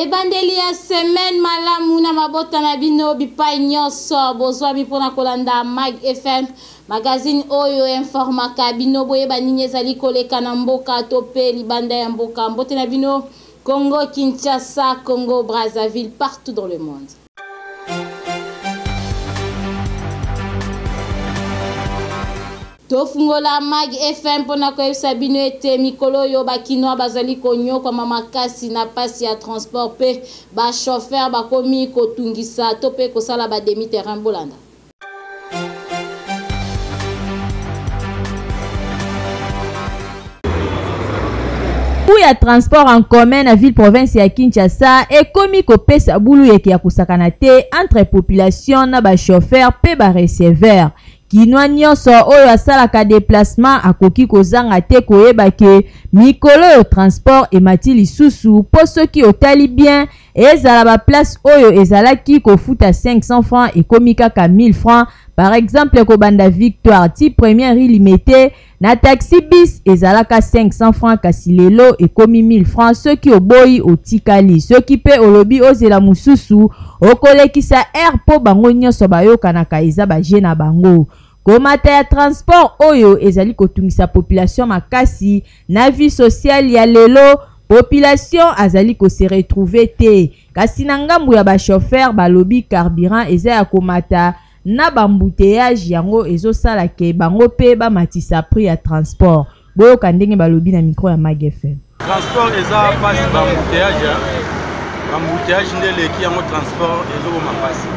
Ebandeli ya semaine malamu na mabota na bino bipai nyonso bozwami mpona kolanda Mag FM magazine oyo informaka bino boyeba nini ezali koleka na mboka to mpe libanda ya mboka. Mbote na bino Congo Kinshasa, Congo Brazzaville, partout dans le monde. Tofungola Mag FM mpo na koyebisa bino ete mikolo oyo bakinois bazali konyokwama makasi na pasi ya transport mpe ba chauffeurs bakomi kotungisa to mpe kosala ba demi terrain. Bolanda. Coût ya transport en commun na ville province ya Kinshasa ekomi kopesa bulu yeke ya kosakana te entre population na ba chauffeurs mpe ba receveurs. Kinois nyonso oyo asalaka deplacement akoki kozanga te koyeba ke mikolo oyo transport emati lisusu mpo soki otali bien ezala ba place oyo ezalaki kofuta 500 francs ekomi kaka 1000 francs. Par exemple kobanda Victoire ti première rue Limete na taxi bis ezalaka 500 francs kasi lelo ekomi 1000 francs. Soki oboyi otikali, soki pe olobi ozela mosusu okolekisa heure po bango nyonso bayokanaka eza ba jeu na bango. Komata ya transport oyo ezali kotungisa population makasi na vie sociale ya lelo. Population azali ko se retrouver te. Kasi na ngambo ya ba chauffeurs balobi carburant eza ya komata na ba embouteillages yango ezosala ke bango pe bamatisa prix ya transport. Boyoka ndenge balobi na micro ya Mag FM. Transport eza pasi, ba embouteillage, ba embouteillage nde eleki yango, transport ezokoma pasi.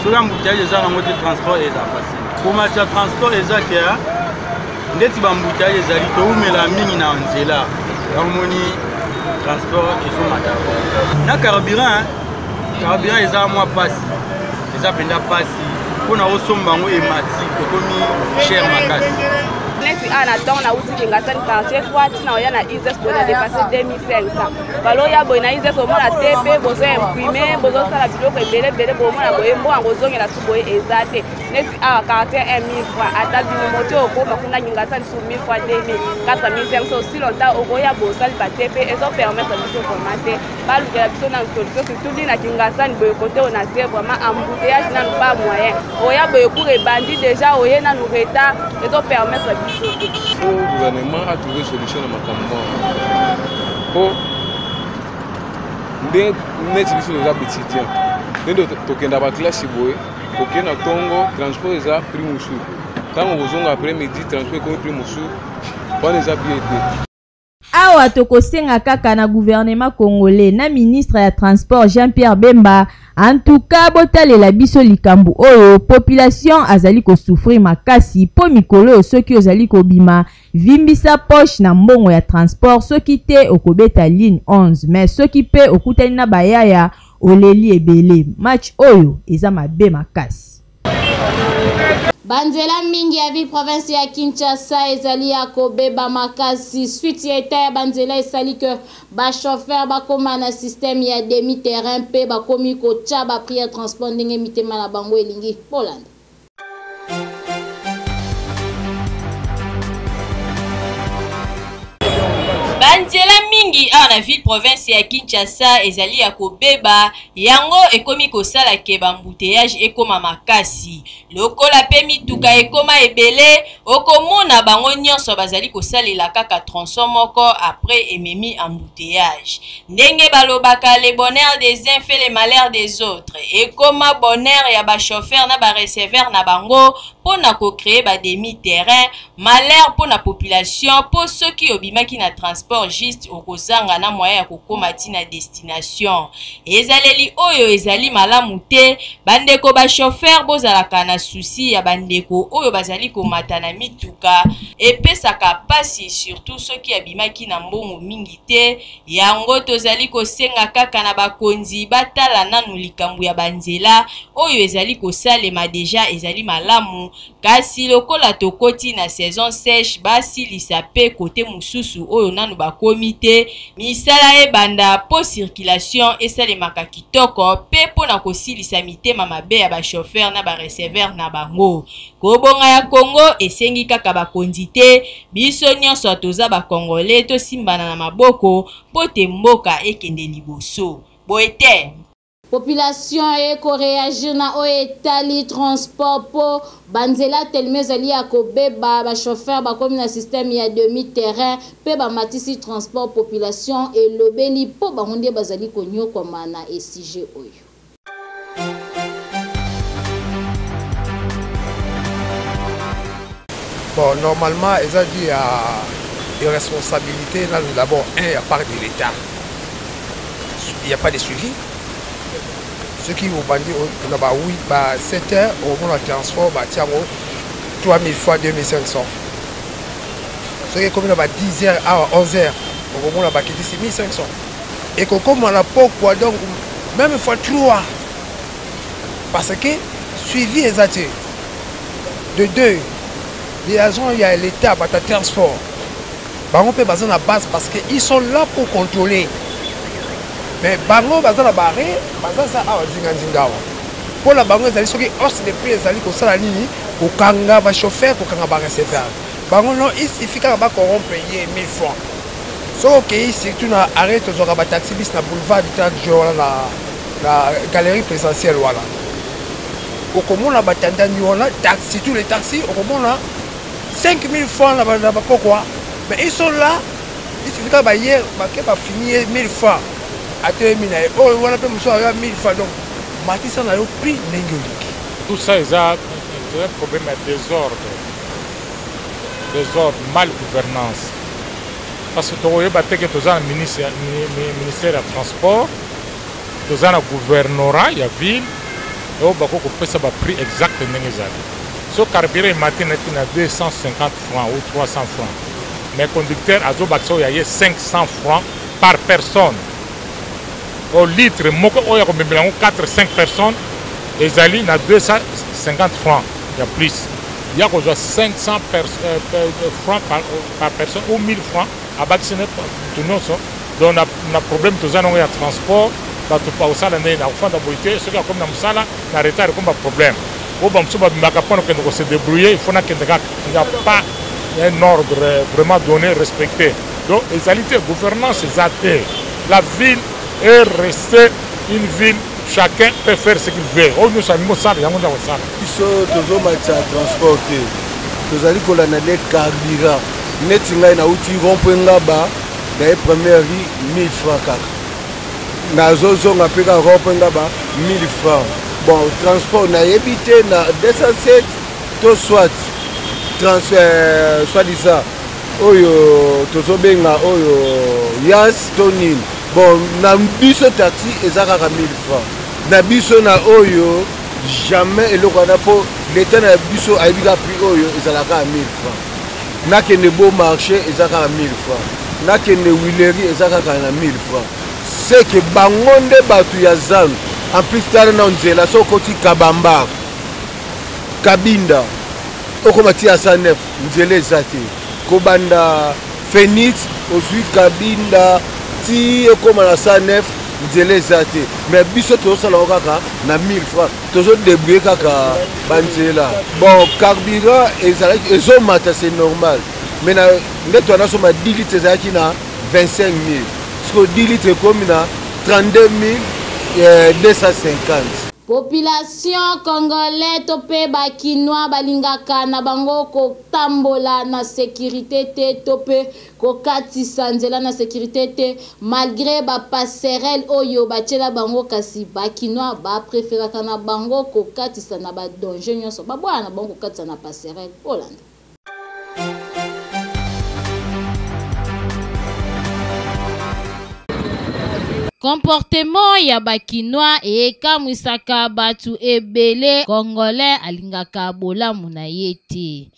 Soki embouteillage eza nango te, transport eza facile. Komata transport eza ke ndeti ba embouteillage ezali, toumela mingi na nzela, yango moni transport ezomata. Na carburant, carburant eza mwa pasi, eza mpenza pasi mpona osomba yango, emati, ekomi cher makasi. Neti awa na ntongo nauti Kingasani quartier 3 ntina oya na ISES boye na dépasse 2500. Baloya boye na ISES omona te mpe bozo imprime, bozosala biloko ebele ebele, bomona boye mbongo yango ozongela su boye eza te. Neti awa quartier 1000 francs, ata bino moto okoma kuna Kingasani su 1000 francs, 2000, 4500, aussi longtemps okoya bosali ba te mpe ezopermettre biso vraiment te. Balukela biso na solution, surtout li na Kingasani boye kote oyo na se vraiment embouteillage nanu pas moyen. Oya boye cour ebandi déjà, oye nanu retard, ezopermettre biso te. Po gouvernement a trouver solution na makambo wana, po nde neti biso toza étudiant, nde tokenda baklasi boye, tokende na ntongo transport eza prix mosusu, ntango kozonga après midi transport ekomi prix mosusu, wana eza bien te. Awa tokosenga kaka na gouvernement congolais na ministre ya transport Jean-Pierre Bemba, en tout cas botalela biso likambo oyo, population azali kosouffrir makasi po mikolo oyo soki ozali kobima vimbisa poche na mbongo ya transport, soki te okobeta ligne 11, mais soki pe okutani na bayaya oleli ebele. Match oyo eza mabe makasi. Banzela mingi ya ville province ya Kinshasa ezali ya kobeba makasi. Suite ya etat ya banzela esali que ba chauffeur bakoma na système ya demi terrain mpe bakomi kotya ba prix ya transport ndenge mitema na bango elingi. Bolanda. Banzela mingi awa na ville province ya Kinshasa ezali ya kobeba, yango ekomi kosala ke ba embouteillage ekoma makasi. Lokola pe mituka ekoma ebele, okomona bango nyonso bazali kosalela kaka tronçon moko, après ememi embouteillage. Ndenge balobaka le bonheur des uns fait le malheur des autres, ekoma bonheur ya ba chauffeurs na ba receveurs na bango pona ko créer ba demi terrain, malheur pona population, po soki obimaki na transport juste okozanga na moyen ya kokoma ti na destination. Ezaleli oyo ezali malamu te. Bandeko ba chauffeur, bozalaka na souci ya bandeko oyo bazali komata na mituka, epesaka pasi surtout soki abimaki na mbongo mingi te. Yango tozali kosenga kaka na bakonzi batala nanu likambo ya banzela oyo ezali kosalema deja ezali malamu, kasi lokola tokoti na saison sèche basilisa pe kote mosusu oyo nanu bakomi te, misala ebanda po circulation esalemaka kitoko pe po na kosilisa mitema mabe ya ba chauffeurs na ba receveurs na bango. Kobonga ya Congo esengi kaka bakonzi te, biso nyonso toza ba Congolais tosimbana na maboko po te mboka ekende liboso. Boye te? Population eko reagir na oyo etali transport po ba nzela telema ezali ya kobeba, ba chauffeurs bakomi na système ya demi terrain pe bamatisi transport, population elobeli po bango nde bazali konyokwama na sujet oyo. Bon, normalement, eza dû à irresponsabilité d'abord un à part de l'État. Il n'y a pas de suivi. Soki obandi na ba 8 ba 7 heures, okomona transport batia yango 3000 fois 2500. Soki ekomi na ba 10 heures awa 11 heures, okomona bakitisi 1500. Ekokoma na pokwa, donc même fois 3, parce que suivi eza te. De deux, les agents ya l'État bata transport bango mpe baza na base, parce que ils sont là pour contrôler, mais bango baza na bare, baza za awa nzinganzinga awa. Mpo na bango ezali soki hausse de prix ezali kosala nini, kokanga bachauffeur, kokanga bareceveur. Bango non, il suffit kaka bacorrompre ye 1000 francs. Soki okei surtout na arrêt, tozwaka bataxi bis na boulevard du 30 juin wana, na galerie présidentielle wana, okomona batandani wana taxi, tous les taxis, okomona 5000 francs na bapokwa. Mais ils sont là, il suffit kaka baye bake bafini ye 1000 francs, atelemi na ye oyo wana mpe mosusu ayoya 1000 francs. Donc matisa na yo prix ndenge olingi. Tout ça eza un problème ya désordre, désordre, mal gouvernance, parce que tokoyeba te ke toza na ministère ya transport, toza na gouvernorat ya ville oyo bakoki kopesa baprix exact ndenge ezali. So carburant emati neti na 250 francs ou 300 francs, mais conducteur azobakisa oyo ya ye 500 francs par personne. O litre moko oyo ya komemela yango 4 5 personnes ezali na 250 francs ya plus, ya kozwa 500 francs par personne ou 1000 francs, abakisi ne bato nyonso. Donc na problème toza nango ya transport, bato bakosala ndenge na kofanda boye te. Soki akomi na mosala na retard, ekomi baproblème oyo bamosusu babimaka mpona kokende kose débrouiller, il faut nakende kaka. Il n'y a pas un ordre vraiment donné, respecté. Donc ezali te, gouvernance eza te. La ville est restée une ville, chacun peut faire ce qu'il veut. Oyo nyonso alingi kosala, yango nde akosala. Biso tozomatisa transport te, tozali kolanda nde carburant. Neti ngai nauti rond-point Ngaba, naye première rue, 1000 francs kaka. Nazozonga mpe kaka rond-point Ngaba, 1000 francs. Bon, transport nayebi te na 207 to soit transfert soi-disant oyo tozobenga oyo yas to nini. Bon, na biso taxi eza kaka 1000 francs na biso na oyo jamais eloko wana, mpo leta na biso ayebi kaka prix oyo ezalaka ya 1000 francs. Nakende Beau Marché, eza kaka 1000 francs. Nakende Huilerie, eza kaka na 1000 francs. Seke bango nde bato ya zanu. En plus, tala na nzela, so okoti Kabambar, Kabinda, okoma ti ya 109, nzela eza te. Kobanda Phoenix, ozwi Kabinda ti ekóma na 109, nzela eza te. Mais biso tozosala yango kaka na 1000 francs, tozodébrouiller kaka banzela. Bon, carburant ezalaki ezomata, c'est normal, mais na nde to nasomba 10 litres ezalaki na 25 000, sikoyo 10 litres ekomi na 32 250. Population congolais to mpe bakinois balingaka na bango kotambola na sécurité te to mpe kokatisa nzela na sécurité te, malgré bapasserelle oyo batiela bango. Kasi bakinois bapréféraka na bango kokatisa na badanger nyonso, babwaka na bango kokatisa na passerelle. Olanda. Comportement ya bakinois ekamwisaka bato ebele. Congolais alingaka bolamu na ye te.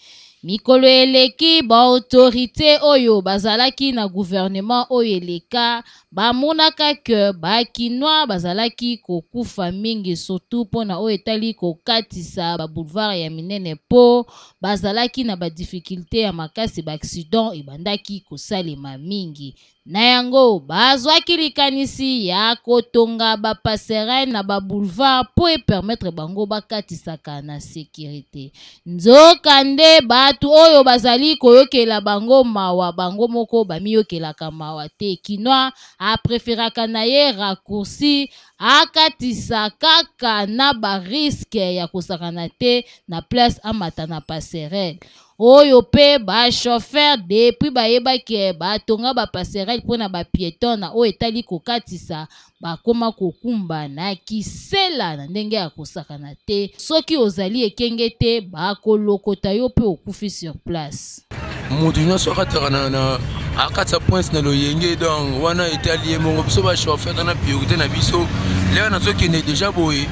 Mikolo eleki, baautorité oyo bazalaki na gouvernement oyo eleka bamonaka ke bakinois bazalaki kokufa mingi, surtout mpona oyo etali kokatisa baboulevard ya minene, mpo bazalaki na badifficulté ya makasi, baaccident ebandaki kosalema mingi. Na yango bazwaki likanisi ya kotonga bapasserelle na baboulevard mpo epermettre bango bakatisaka na sécurité. Nzokande bato oyo bazali koyokela bango mawa, bango moko bamiyokelaka mawa te. Kinois. Apreferaka na ye raccourci, akatisa kaka na ba risques ya kosakana te na place amata na passerelle. Oyo pe ba chauffeurs depuis bayeba ke batonga ba passerelle pona ba pietons na oyo etali kokatisa, bakoma kokumba na kisela na ndenge ya kosakana te. Soki ozali ekenge te, bakolokota yo pe okufi sur place. Moto nyonso akataka na, na akatisa pointe na loyenge, donc wana etali ye mongo. Biso ba chauffeur na priorité na biso lelo nazokende déjà boye,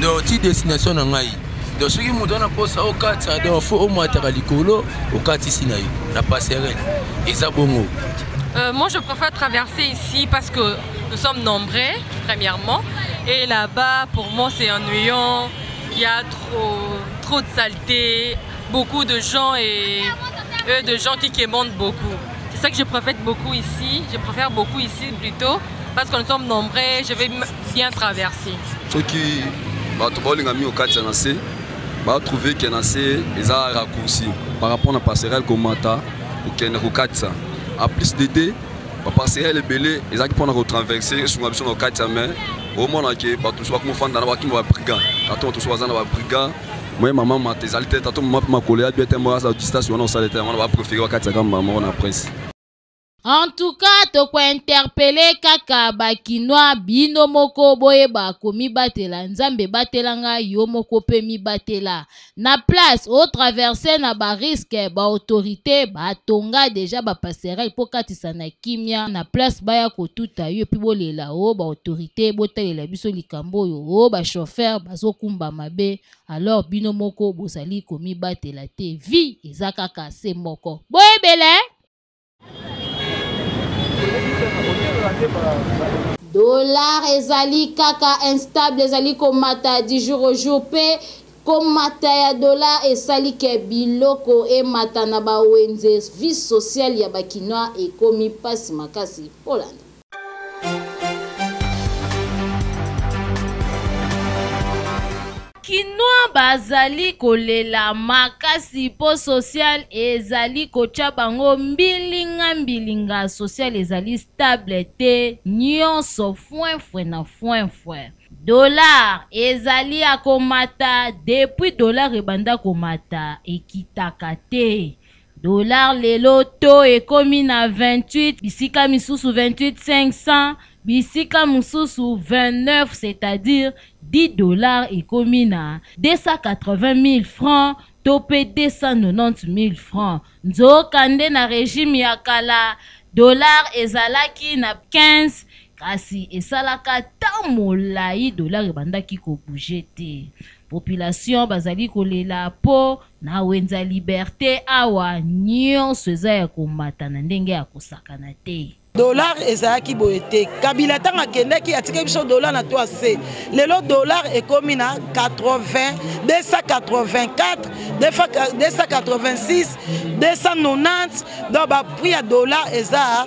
donc ti destination na ngai. Donc soki moto wana mposa okatisa, donc fo omataka likolo, okatisi na yo na passerelle, eza bongo. Moi, je préfère traverser ici parce que nous sommes nombreux, premièrement. Et là-bas, pour moi, c'est ennuyant. Il y a trop, trop de saleté, beaucoup de gens et de gens qui quémandent beaucoup. C'est ça que je préfère beaucoup ici. Je préfère beaucoup ici plutôt parce que nous sommes nombreux, je vais bien traverser. Soki bato baolinga mingi kokatisa na se, batrouve ke na se eza raccourci par rapport na passerelle komata kokende kokatisa. En plus de bapasserelle ebele ezalaki mpona kotraverse, esunga biso na kokatisa, mais omona ke bato mosusu bakomofanda na bakima babrigand, tato bato mosusu baza na babrigand moye mama mata ezali te, tato mama mpe makolo ya bien te, moye aza distance wana osala te, yango wana bapréféré bakatisaka mbala moko na prince. En tout cas, toko interpeller kaka ba kinois, bino moko boyeba komibatela, Nzambe batelanga yo moko pe mibatela. Na place o traverser na ba risque, ba autorité ba tonga déjà ba passerelle po katisa na kimia, na place baya kotuta yo puis bolela o ba autorité botalela biso likambo oyo, o ba chauffeur bazokumba mabe, alors bino moko bozali komibatela te, vie eza kaka se moko. Boyebele. Dollar ezali kaka instable, ezali komata du jour au jour, pe komata ya dollar esali ke biloko emata na ba wenze, vie sociale ya ba kinois ekomi pasi makasi. Polanda. Kinois bazali kolela makasi po social ezali kotia bango mbilinga mbilinga, social ezali stable te, nyonso foin foin na foin foin. Dollar ezali ya komata, depuis dollar ebanda komata ekitaka te. Dollar lelo to ekomi na 28, bisika misusu 28 500, bisika mosusu 29, c'est-à-dire 10 dollars ekomi na 280 000 francs to pe 290 000 francs. Nzoka nde na régime ya kala dollar ezalaki na 15, kasi esalaka tan molai dollar ebandaki kobouger te. Population bazali kolela po na wenza liberté awa nyonso eza ya komata na ndenge ya kosakana te. Dollar ezalaki boye te. Kabila ntango akendaki atikaki biso dollar na 3C. Lelo dollar ekomi na 80, 284, 286, 290. Donc ba prix ya dollar eza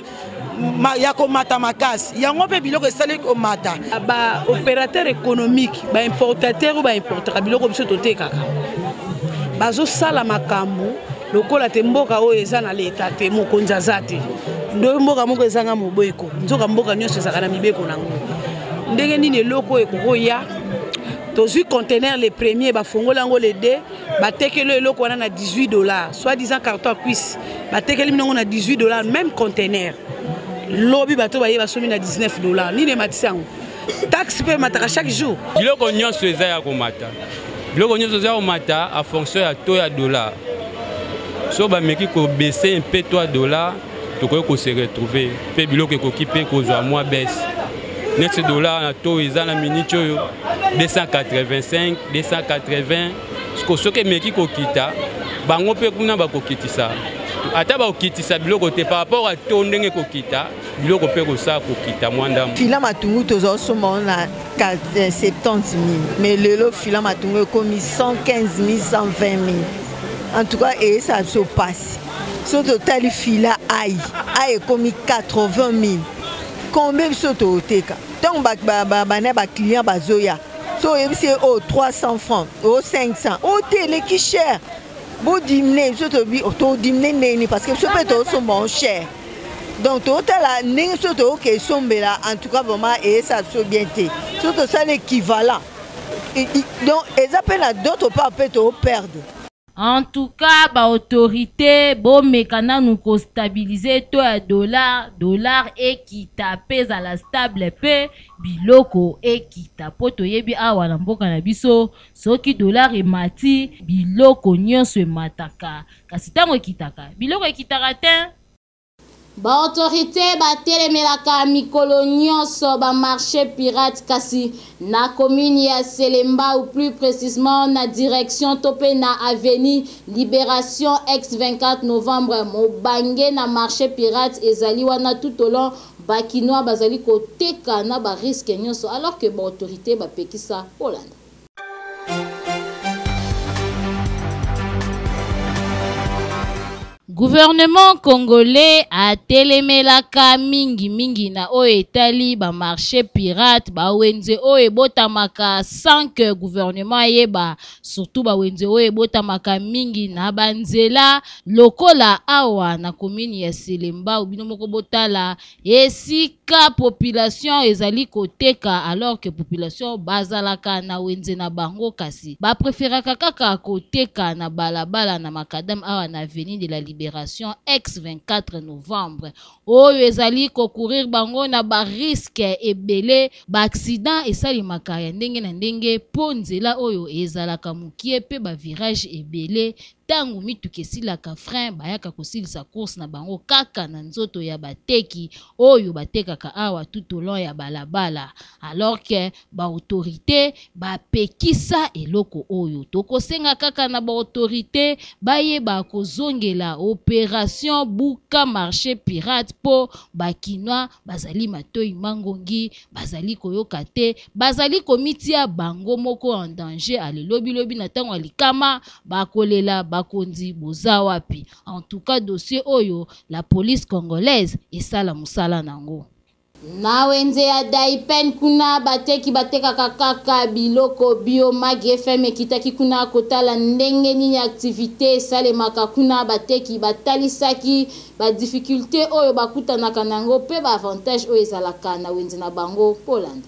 ya komata makasi. Yango mpe biloko esali komata. Ba opérateur économique, ba importateur ou ba importaka biloko biso totekaka, bazosala makambo lokola te mboka oyo eza na leta te, mokonzi aza te. Ndo mboka moko ezanga mobeko, nzoka mboka nyonso ezalaka na mibeko nango. Ndenge nini eloko oyo ekokoya? Tozwi conteneur le premier, bafongoli yango le 2, batekeli eloko wana na 18 $, soit disant carton ya cuisse, batekeli minongo na 18 $, même conteneur. Lobi bato baye basomi na 19 $. Nini ematisi yango? Taxe mpe emataka chaque jour. Biloko nyonso eza ya komata, biloko nyonso eza ya komata en fonction ya taux ya dollar. So bameki kobaisser mpe taux ya dollar, tokoki kose retrouver mpe biloko ekoki mpe kozwa mwa baisse. Neti dollar na taux eza na minute oyo 285, 280, soki emeki kokita, bango mpe kuna bakokitisa, ata bakokitisa biloko te par rapport à taux ndenge ekokita, biloko mpe kosala kokita mwa ndambo. Fila matungu tozosomba na 70 000, mais lelo fila matungu ekomi 115 000, 120 000. En tout cas eyesala biso mpasi. So totali fila ai ai ekomi 80 000, combien biso toteka? Ntango bana baclient bazoya, so oyebisi ye oyo 300 francs, oyo 500, oyo te eleki cher, bodiminuer. Biso tobi todiminuer ndeni? Parce que biso mpe tozosomba en cher. Donc totala ndenge so toyoka esombela, en tout cas vraiment eyesala biso bien te. So tosala équivalent, donc eza mpe na d'autre part mpe tooperdre. En tout cas, baautorité bomeka nanu kostabilize to ya dollar, dollar ekita mpe ezala stable mpe biloko ekita, mpo toyebi awa na mboka na biso soki dollar emati biloko nyonso emataka, kasi ntango ekitaka biloko ekitaka te. Baautorité batelemelaka mikolo nyonso bamarché pirate, kasi na commune ya Selemba, ou plus précisément na direction to mpe na avenue Libération ex 24 novembre, mobange na marché pirate ezali wana tout au long. Bakinois bazali koteka na barisque nyonso alors que baautorité bapekisa. Kolanda. Gouvernement congolais atelemelaka mingimingi na oyo etali bamarché pirate, bawenze oyo ebotamaka sans que gouvernement ayeba, surtout bawenze oyo ebotamaka mingi na banzela lokola awa na commune ya Selembao. Bino moko botala esika population ezali koteka, alors que population bazalaka na wenze na bango, kasi bapréféraka kaka koteka na balabala na macadam awa na avenue de la Libération ex 24 novembre, oyo ezali kocourir bango na barisque ebele. Baaccident esalemaka ya ndenge na ndenge mpo nzela oyo ezalaka mokie mpe bavirage ebele. Ntango mituka esilaka frein, bayaka kosilisa course na bango kaka na nzoto ya bateki oyo batekaka awa tout au long ya balabala, alors que baautorité bapekisa eloko oyo. Tokosenga kaka na baautorité bayeba kozongela opération buka marché pirate, mpo bakinois bazali matoi mangongi, bazali koyoka te, bazali komitia bango moko en danger. Ale lobilobi na ntango ya likama bakolela bakonzi boza wapi? En tout cas, dossier oyo, la police congolaise esala mosala nango. Na wenze ya Daipen kuna, bateki batekaka kaka biloko bio. Mag FM ekitaki kuna kotala ndenge nini activité esalemaka kuna. Bateki batalisaki badifficulté oyo bakutanaka nango mpe baavantage oyo ezalaka na wenze na bango. Polanda.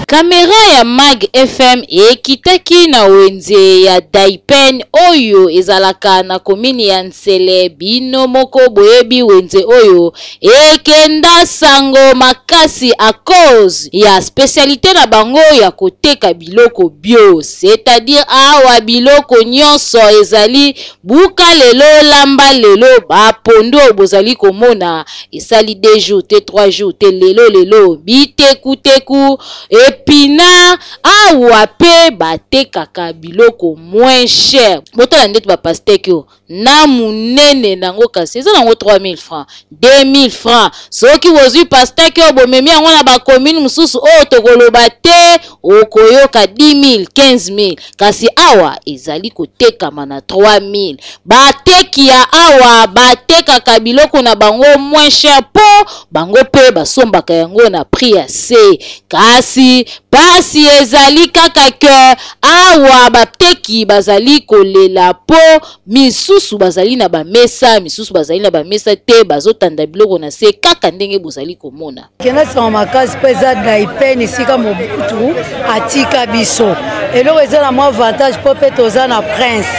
Kamera ya Mag FM ekitaki na wenze ya Daipen oyo ezalaka na komini ya Nsele. Bino moko boyebi wenze oyo ekenda sango makasi à cause ya spécialité na bango ya koteka biloko bio, c'est-à-dire awa biloko nyonso ezali buka lelo, lamba lelo. Bapondu oyo bozali komona esali 2 jours te, 3 jours te, lelo lelo, bitekuteku, épinard. Awa mpe batekaka biloko moins cher. Botala ndeti bapastèque oyo na monene nango, kasi eza nango 3000 francs, 2000 francs. Soki bozwi pastèque oyo, bomemi yango na bacommune mosusu oyo tokoloba te, okoyoka 10 000, 15 000, kasi awa ezali kotekama na 3000. Bateki ya awa batekaka biloko na bango moins cher mpo bango mpe basombaka yango na prix ya se. Kasi pasi ezali kaka ke awa bateki bazali kolela mpo misusu bazali na bamesa, misusu bazali na bamesa te, bazotanda biloko na se kaka ndenge bozali komona. Kenda sango makasi mpo eza Daipen, esika Mobutu atika biso. Eloko eza na mwa avantage mpo mpe toza na prince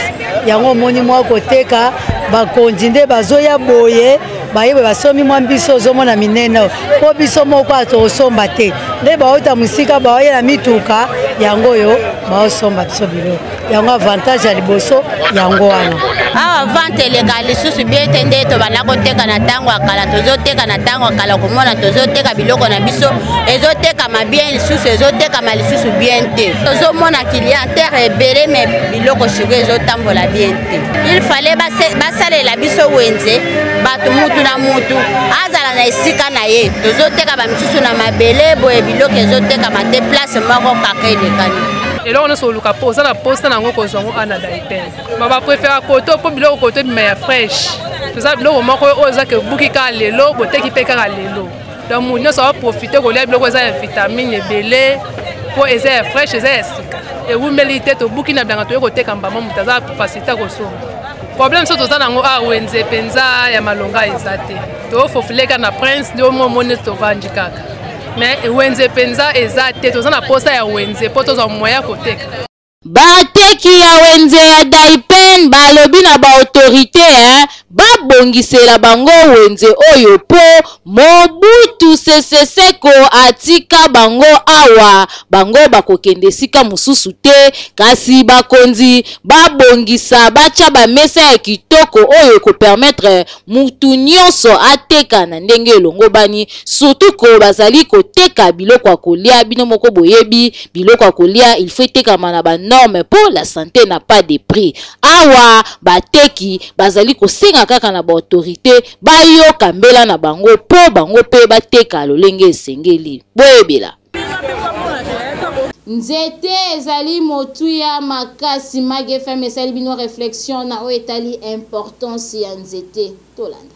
yango, omoni mwa koteka, bakonzi nde bazoya boye, bayebe basombi mwa biso. Ozomona minene mpo biso moko atokosomba te, nde baota mosika baoyela mituka yango oyo baosomba biso biloko yango. Avantage ya liboso yango wana. Awa vente eleka lisusu bien te nde tobanda koteka na ntango ya kala. Tozoteka na ntango ya kala, komona tozoteka biloko na biso ezotekama bien, lisusu ezotekama lisusu bien te. Tozomona clientèle ebele, mais biloko sikoyo ezotambola bien te. Il fallait basalela biso wenze, bato mutu na mutu azala na esika na ye. Tozoteka bamisusu na mabele boye, biloko ezotekama te, place moko kaka elekani. Eloko nyonso oluka mpo oza na posa na yango, kozwa yango ana Daipen. Ma bapréféra koto mpo biloko koto ebima ya fraîche. Toza biloko moko oyo eza ke buki kaka lelo, boteki mpe kaka lelo, donc moto nyonso aprofite kolia biloko eza ya vitamine ebele. mpo eza ya fresh, eza ya sika, ewumeli te. Tobuki na bilanga, toye koteka mbama, moto aza facilité kosomba. Problème so toza nango awa, wenze mpenza ya malonga eza te. Tofofileka na Prince nde omo omoni tovandi kaka, mais wenze mpenza eza te. Toza na posa ya wenze mpo tozwa moyen ya koteka. Bateki ya wenze ya Daipen balobi na ba autorite hein, babongisela bango wenze oyo po Mobutu Sese Seko atika bango awa, bango bakokende esika mosusu te, kasi bakonzi babongisa, batya ba mesa ya kitoko oyo ekopermettre mutu nyonso ateka na ndenge elongobani, surtout ko bazali koteka biloko ya kolia. Bino moko boyebi biloko ya kolia il faut etekama na ba norme po la sante n'a pas de prix. Awa bateki bazali kosenga kaka na ba autorite bayoka mbela na bango po bango pe bateka lolenge esengeli. Boyebela. Nzete ezali motuya makasi. Mag FM esali bino reflexion na oyo etali importance ya nzete. Tolanda.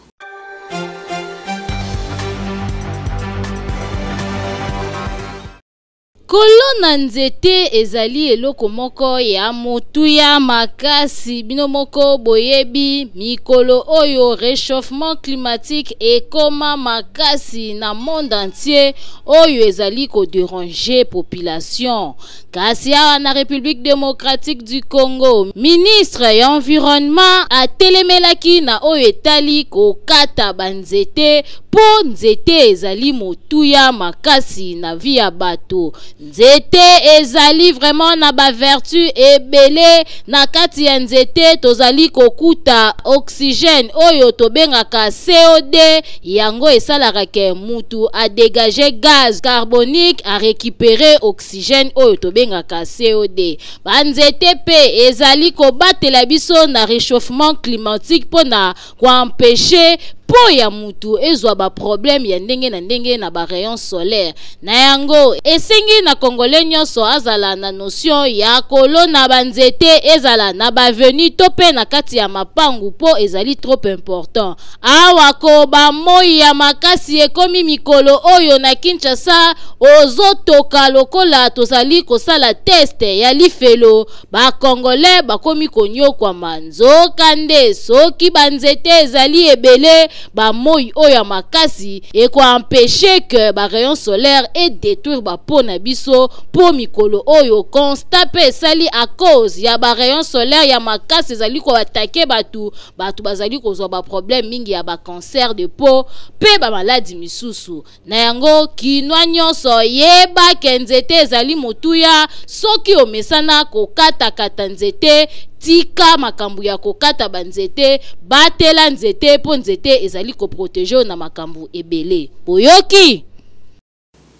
Kolona nzete ezali eloko moko ya motuya makasi. Bino moko boyebi mikolo oyo rechauffement climatique ekoma makasi na monde entier, oyo ezali ko deranger population. Kasi awa na République démocratique du Congo, ministre ya environnement atelemelaki na oyo etali kokata banzete, mpo nzete ezali motuya makasi na vie ya bato. Nzete ezali vraiment na ba vertu ebele. Na kati ya nzete tozali kokuta oxygène oyo tobengaka CO2. Yango esalaka ke mutu adégage gaz carbonique, a récupérer oxygène oyo tobengaka CO2. Banzete mpe ezali kobatela biso na réchauffement climatique mpona koempêcher po ya mutu ezwa ba problème ya ndenge na ndenge na ba rayon solaire. Na yango esengi na Congolais nyonso azala na notion ya kolona banzete, ezala na baveni to mpe na kati ya mapangu, mpo ezali trop important. Awa ko bamoi ya makasi ekomi mikolo oyo na Kinshasa, ozotoka lokola tozali kosala test ya lifelo. Bakongolais bakomi konyokwama. Nzokande soki banzete ezali ebele, bamoi oyo ya makasi ekoempêcher ke barayon solaire edétruire bapeau na biso, mpo mikolo oyo constat mpe esali, à cause ya barayon solaire ya makasi ezali koattaquer bato, bato bazali kozwa baproblème mingi ya bacancer de peau mpe bamaladi misusu. Na yango kinwa nyonso yeba ke nzete ezali motuya. Soki omesana kokatakata nzete, tika makambo ya kokata banzete, batela nzete, mpo nzete ezali koprotéger na makambo ebele. Boyoki?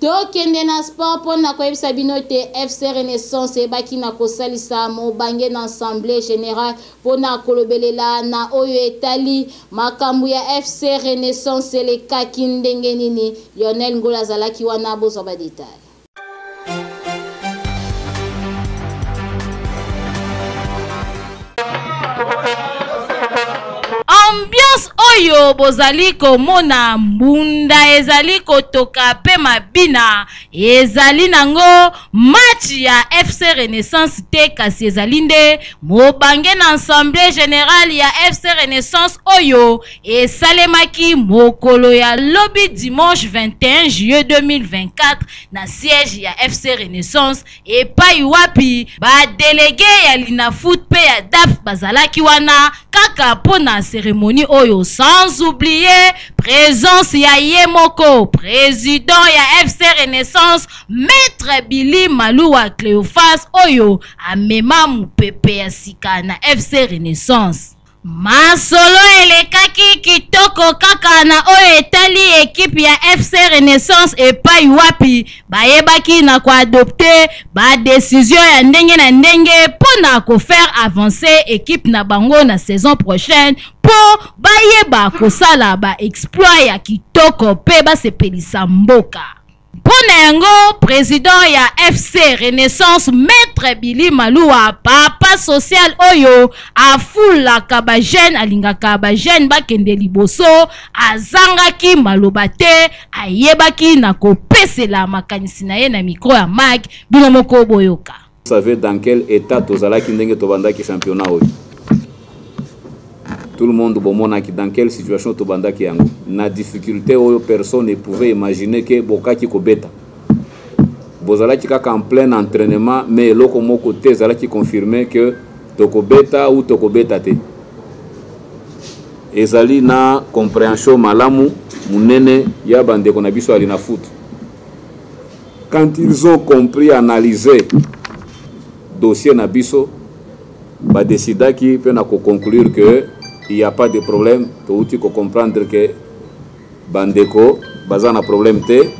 Tokende na sport mpo na koyebisa bino ete FC Renaissance eyebaki na kosalisa mobange na assemblée générale mpo na kolobelela na oyo etali makambo ya FC Renaissance elekaki ndenge nini. Lionel Ngola azalaki wana, bozwa badétail. Ambiance oyo bozali komona, mbunda ezali kotoka mpe mabina ezali nango, match ya FC Renaissance te, kasi ezali nde mobange na assemblée générale ya FC Renaissance oyo esalemaki mokolo ya lobi dimanche 21 juillet 2024 na siège ya FC Renaissance, epai wapi badélégué ya Linafoot mpe ya DAF bazalaki wana kaka mpo na cérémonie oyo, sans oublier présence ya ye moko président ya FC Renaissance, maître Billy Maluwa Cléophas, oyo amema mopepe ya sika na FC Renaissance. Masolo elekaki kitoko kaka na oyo etali ekipe ya FC Renaissance, epai wapi bayebaki na koadopter badécision ya ndenge na ndenge mpo na kofaire avancer ekipe na bango na saison prochaine, mpo bayeba kosala baexploit ya kitoko mpe basepelisa mboka. Mpo na yango, president ya FC Renaissance Maitre Billy Maluwa, papa social oyo afulaka ba jeunes, alingaka ba jeunes bakende liboso, azangaki maloba te, ayebaki na kopesela makanisi na ye na micro ya Mike. Bino moko boyoka. Vous savez dans quel état tozalaki ndenge tobandaki championnat oyo. Tout le monde bomonaki dans quelle situation tobandaki yango. Na difficulté oyo personne ne pouvait imaginer que bokaki kobeta. Bozalaki kaka en plein entraînement mais eloko moko te ezalaki confirmer que tokobeta ou tokobeta te. Ezali na comprehension malamu munene ya bandeko na biso ya Linafoot. Quand ils ont compris, analysé dossier na biso, ba décidaki pe na ko conclure que il y a pas de problème, touti ko comprendre que bandeko baza na problème te,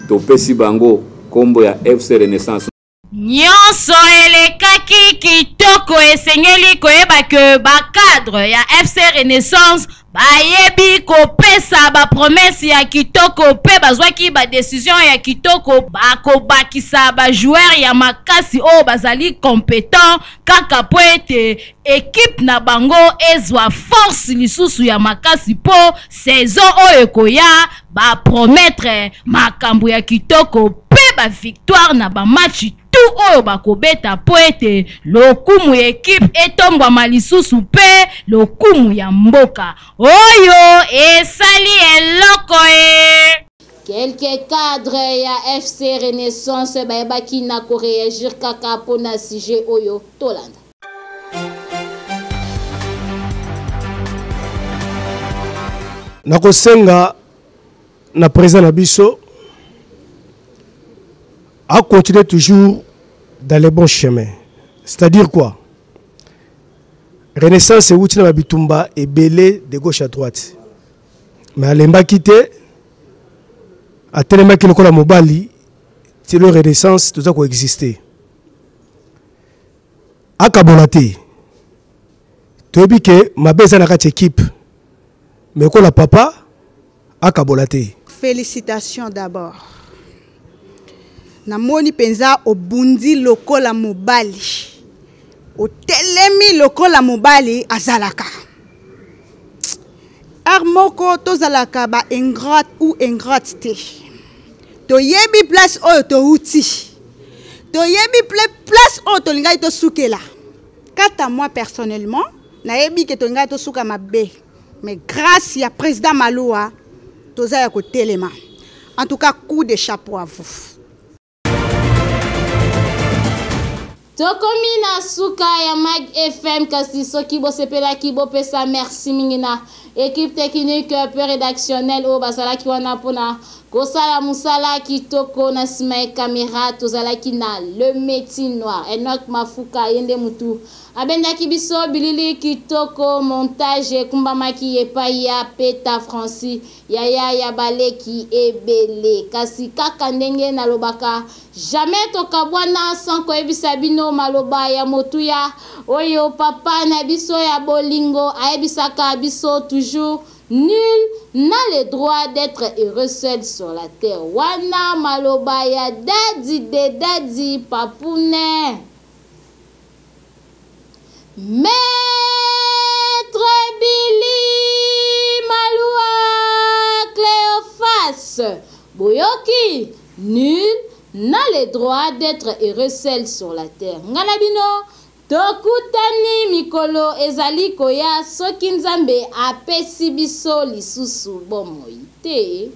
topesi bango kombo ya FC Renaissance. Nyonso elekaki kitoko, esengeli koyeba ke ba cadre ya FC Renaissance bayebi kopesa ba promesse ya kitoko mpe bazwaki ba decision ya kitoko, bakobakisa ba joueur ya makasi oyo bazali competent kaka mpo ete equipe na bango ezwa force lisusu ya makasi mpo saison oyo ekoya ba promettre makambo ya kitoko mpe ba victoire na ba match tout oyo bakobeta mpo ete lokumu ya ekipe etombwama lisusu mpe lokumu ya mboka oyo esali eloko e. Quelques cadres ya FC Renaissance bayebaki na ko reagir kaka mpo na sujet oyo tolanda. Nakosenga na président na biso a continuer toujours dans le bon chemin. C'est-à-dire quoi? Renaissance euti na babitumba ebele de gauche à droite. Mais alembaki te, atelemaki lokola mobali, ti lo Renaissance toza koexister. Akabola te. Toyebi ke mabe eza na kati équipe. Mais kola papa akabola te. Félicitations d'abord. Namoni penza obundi lokola mobali. Otelemi lokola mobali azalaka. Heure moko tozalaka ba ingrate ou ingrate te. Toyebi place oyo touti. Toyebi place oyo tolingaki tosukela. Quant à moi personnellement, nayebi ke tolingaki tosuka mabe. Mais grâce ya président Maloua, toza ya kotelema. En tout cas, coup de chapeau à vous. Tokomi na suka ya Mag FM, kasi soki bosepelaki bopesa merci mingi na équipe technique pe rédactionnelle oyo bazalaki wana mpona kosala mosala kitoko. Na nsima ya caméra tozalaki na le métier noir Enoch Mafuka, ye nde mutu abendaki biso bilili kitoko. Montage ekumbamaki epai ya Peta Francis, yaya ya baleki ebele. Kasi kaka ndenge nalobaka, jamais tokabwana sans koyebisa bino maloba ya motuya oyo papa na biso ya bolingo ayebisaka biso toujours: nul n'a le droit d'être heureux seul sur la terre. Wana maloba ya dadi de dadi papune Maître Billy Maloua Cléophas. Boyoki, nul n'a le droit d'être heureux seul sur la terre. Nga na bino tokutani mikolo ezali koya soki Nzambe apesi biso lisusu bomoi te.